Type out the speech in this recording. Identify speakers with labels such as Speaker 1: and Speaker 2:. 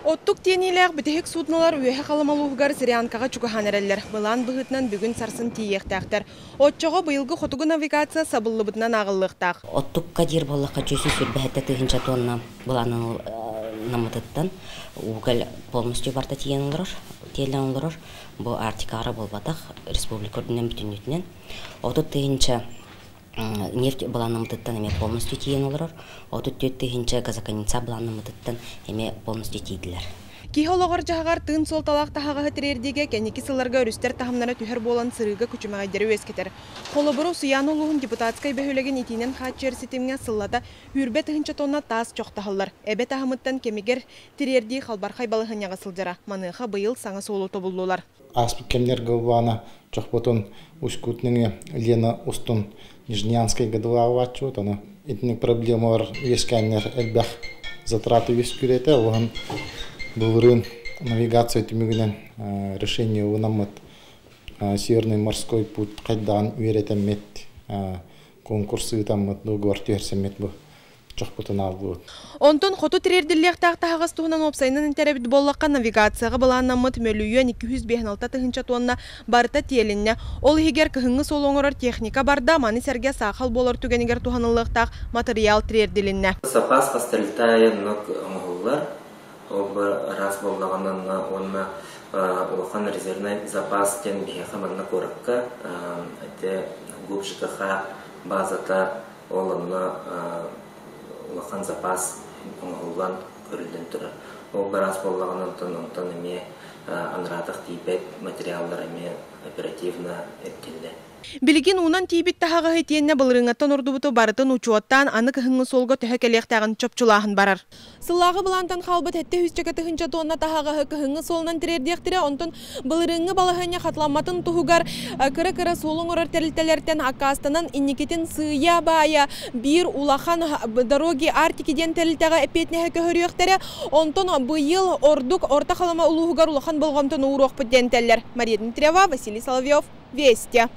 Speaker 1: Оттук тиэниилээх бүтэһик суднолар Үөһэ Халыма улууһугар Зырянкаҕа чугаһаан эрэллэр. Былаан быһыытынан бүгүн сарсын тиийиэхтээхтэр. Оччоҕо быйылгы хотугу навигация сабыллыбытынан ааҕыллыахтаах.
Speaker 2: Оттукка диир буоллахха 127 тыһыынча тонна былааннаммытыттан уголь полностью барыта тиийэн олорор, тиэллэн олорор. Бу Арктикаҕа буолбатах, республика үрдүнэн бүтүннүүтүнэн. 30 тыһыынча нефть былааннаммытыттан эмиэ полностью тиийэн олорор. 34 тыһыынча газоконденсат былааннаммытыттан эмиэ полностью тиийдилэр.
Speaker 1: Киһи олоҕор дьаһаҕар тыын суолталаах таһаҕаһы тириэрдиигэ кэнники сылларга өрүстэр таһымнара түһэр буолан сырыыга күчүмэҕэйдэри үөскэтэр. Холобура, Усуйаана улууһун Депутатскай бөһүөлэгин итиинэн хааччыйар ситимҥэ сыллата 20 тыһыынча тонна таас чох таһыллар. Эбэ таһымыттан кэмигэр тириэрдии халбархай балаһыанньаҕа сылдьара. Маныаха быйыл саҥа суолу тобуллулар.
Speaker 3: Ааспыт кэмнэргэ буоллаҕына чохпутун Усть-Кут нөҥүө Лена устун Нижнеянскайга дылаабааччыбыт. Ону итинник проблемалар үөскээннэр элбэх затраты үөскүүр этэ. Улахан былырыын навигация түмүгүнэн решение ылынаммыт Северный морской путь хайдаҕын үөрэтэммит, конкурс ыытаммыт, договор түһэрсэммит бу чохпутун аалбыт.
Speaker 1: Онтон хоту тириэрдиллиэхтээх таһаҕас туһунан уопсайынан этэр буоллахха, навигацияҕа былааннаммыт 1 256 000 тонна барыта тиэлиннэ. Ол иһигэр кыһыҥҥы суол оҥорор техника барда, маны сэргэ саахал буолар түгэнигэр туһаныллыахтаах материал тириэрдилиннэ.
Speaker 4: Запас хастарылтайа нок оҥоһуллар, ол араас буоллаҕына уонна улахан резервный запас диэн биһиэхэ манна куоракка ити ГУП ЖКХ базата, ол онно улахан запас оҥоһуллан көрүллэн турар. Ол араас буоллаҕына онтон эмиэ анараатах тиийбэт материаллар эмиэ оперативно эргиллэр.
Speaker 1: Билигин уунан тиийбит таһаҕаһы итиэннэ былырыыҥҥаттан ордубуту барытын учуоттаан, аны кыһыҥҥы суолга төһө кэлиэхтээҕин чопчулааһын барар. Сыллааҕы былаантан хаалбыт 700 тыһыынча тонна таһаҕаһы кыһыҥҥы суолунан тириэрдиэхтэрэ, онтон былырыыҥҥы балаһыанньа хатыламматын туһугар кыра-кыра суолу оҥорор тэрилтэлэртэн аккаастанан инникитин сыыйа баайа биир улахан Дороги Арктики диэн тэрилтэҕэ эппиэтинэһи көһөрүөхтэрэ. Онтон быйыл ордук Орто Халыма улууһугар улахан болҕомтону ууруохпут диэн этэллэр. Мария Дмитриева, Василий Соловьев, Вести.